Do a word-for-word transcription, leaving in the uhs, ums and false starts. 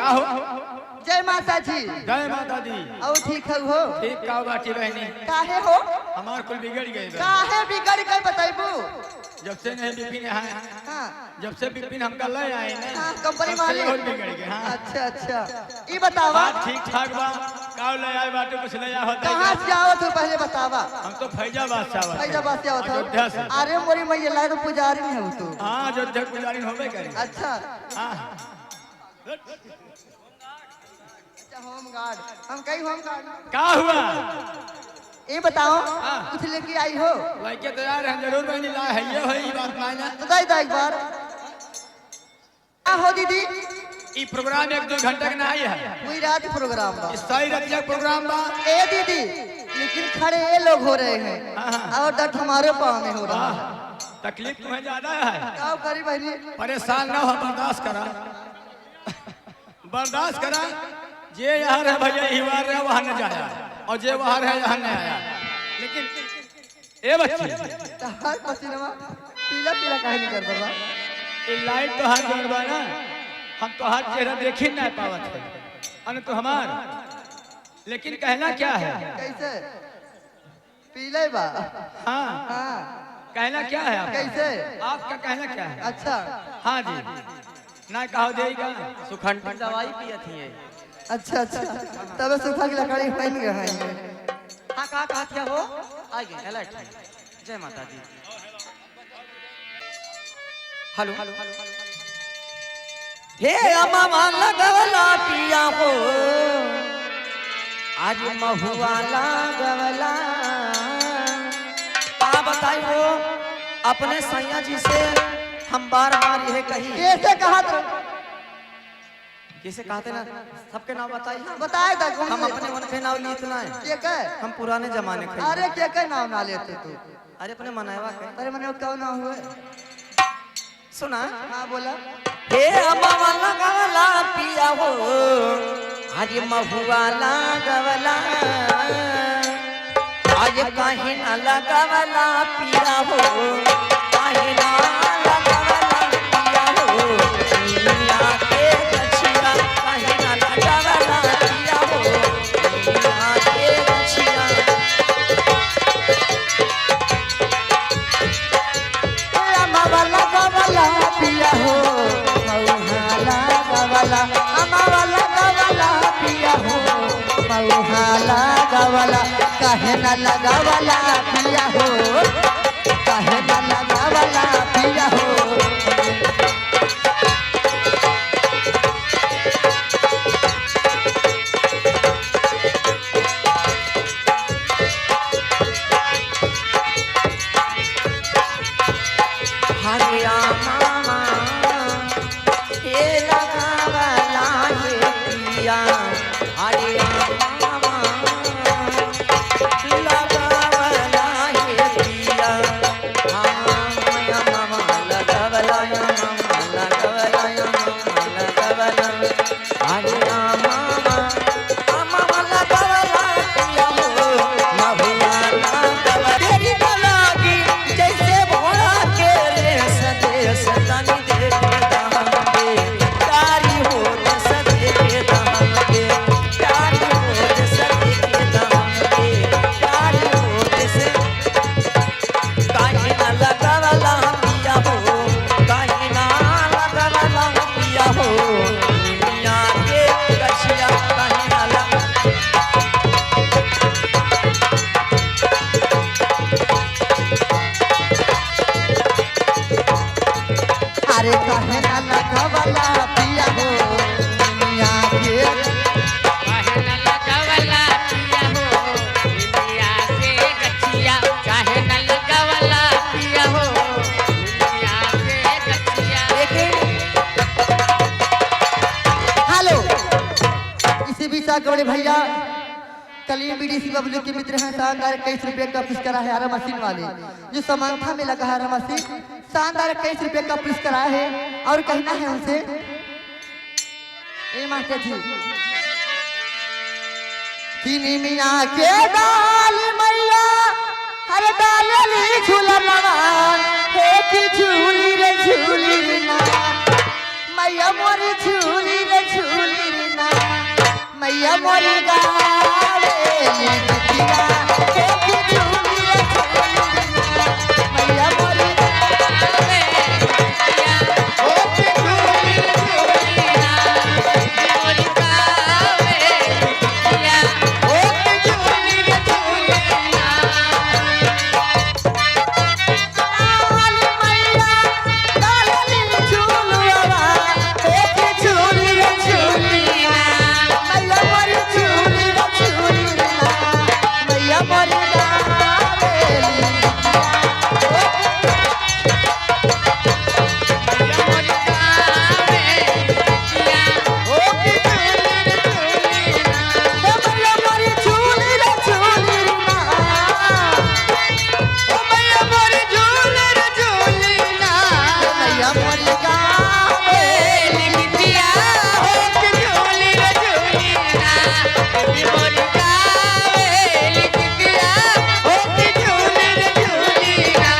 आहो। जय माता जी। जय माता दी। अउ ठीक हउ हो? ठीक का बाटी बहिनी? काहे हो? हमार कुल बिगड़ गए बा। काहे बिगड़ गए बतइबू? जब से नहीं बिपिन है, हाँ। जब से बिपिन हमका ले आए ना, हाँ, कंपनी तब से वाले। और बिगड़ गए, हाँ। अच्छा, अच्छा। ई बतावा। बात ठीक ठाक बा, का ले आए बाटे, कुछ ले आए होता कहाँ का? से आवत हो पहले बतावा। हम तो फैजाबाद से आवत है। फैजाबाद से आवत हो? अयोध्या से। अरे मोरी मैया, लाए तो पुजारी नहीं हो तू। हाँ, अयोध्या पुजारी होबे करे। अच्छा। हाँ। अच्छा, होम गार्ड। हम कहीं होम गार्ड। का हुआ? ये बताओ, हाँ। कुछ लेके आई हो? लेके तो आ रहे हैं, जरूर बहिनी ला है, ये है, ये बात ना है। तो दे दो एक बार। का हो दीदी? ई प्रोग्राम एक दो घंटा के ना आई है। वही रात प्रोग्राम बा। ई सारी रतिया प्रोग्राम बा। ए दीदी, लेकिन खड़े ये लोग हो रहे हैं। हाँ, हाँ। और दर्द हमारे पाँव में हो रहा है। वाह, तकलीफ तुम्हें ज्यादा है। का करी बहिनी? परेशान ना हो, बर्दाश्त करा। बर्दाश्त करा, जे यहाँ रहे भैया, यही बार रहे, वहाँ न जाया, और जे वहाँ रहे, यहाँ न आया। लेकिन ए बच्ची, तहार पसीनवा पीला पीला काहे निकल बा? ये लाइट तोहार जोर बा ना, हम तोहार चेहरा देखी ना पावत है, अन तो हमार। लेकिन कहना क्या है? कैसे? पीले बा। हाँ। हाँ। कहना क्या है आपका? कैसे? आपका कहना क्या है? अच्छा। हाँ जी। ना कहो देगा। सुखंड दवाई पियत ही है। अच्छा, अच्छा। तबे सूखा की लकड़ी बन गया है। हाँ, का कहत है हो? आ गए, अलर्ट है। जय माता दी। हेलो। हे अमवा लगवला पिया हो, आज महुआ लगवला। का बताई हो, अपने सैया जी से हम बार बार यह कही। कैसे कहा था? कैसे कहते ना, सबके नाम बताई हम। बताए दा, कौन हम ले? अपने उनके नाम लीत ना है। के के? हम पुराने जमाने के। अरे, के के नाम ना लेते तू? अरे, अपने मनैवा के। अरे, मनैवा का नाम हुए? सुना? हाँ, बोला। हे अमवा लगवला पिया हो, आज महुआ लगवला। आज काहे ना लगवला पिया हो, काहे ना लगवला पिया हो, निमिया के गछिया, काहे ना लगवला पिया हो, निमिया के गछिया। अमवा लगवला पिया हो, महुआ लगवला, अमवा लगवला पिया हो, महुआ लगवला, काहे ना लगवला पिया हो, काहे ना लगवला पिया हो। हरे आमा, हे लगावला हे पिया, हरे आमा, लगावला हे पिया, आमा, आमा, लगावला, आमा, लगावला, आमा, लगावला। अरे रामा, रामा वाला गवला पिया हो, महुआ ना गवला। तेरी तो लागी जैसे भोला के रेस देस, तनी देखे दा हमके, प्यारी हो देस देखे दा हमके, प्यारी हो देस देखे दा हमके, प्यारी हो देस। काहे ना लगवला पिया हो, काहे ना लगवला पिया हो, निमिया के गछिया काहे ना लग- अरे काहे ना लगवला पिया हो, निमिया के। काहे ना लगवला पिया हो, निमिया के गछिया। काहे ना लगवला पिया हो, निमिया के गछिया। लेकिन हेलो, इसी बीच आके बड़े भैया कलीम बीडीसी बबलू के मित्र हैं, शानदार इक्कीस रुपये का पुरस्कार है हरा मशीन वाले, जो समानता में लगा है हरा मशीन, शानदार इक्कीस रुपये का पुरस्कार है। और कहना है उनसे, ए मास्टर जी, कि निमिया के डाल मैया, हर डालली झूलनवा, हे कि झूली रे झूली रे ना, मैया मोरी झूली रे झूली रे। मैया मोरी गावेली गीतिया, हो कि झूली रे झूली ना। मैया मोरी गावेली गीतिया, हो कि झूली रे झूली ना। मैया मोरी गावेली गीतिया, हो कि झूली रे झूली ना। काली मैया, काली झूलुआ, हो कि झूली रे झूली ना। मैया मोरी झूली रे झूली ना। मैया मोरी गावेली। मैया मोरी गावेली। हो कि झूली रे झूली ना। हे मैया मोरी झूली रे झूली ना। ओ मैया मोरी झूली रे झूली ना। मैया मोरी गावेली गीतिया, हो कि झूली रे झूली ना। मैया मोरी गावेली गीतिया, हो कि झूली रे झूली ना।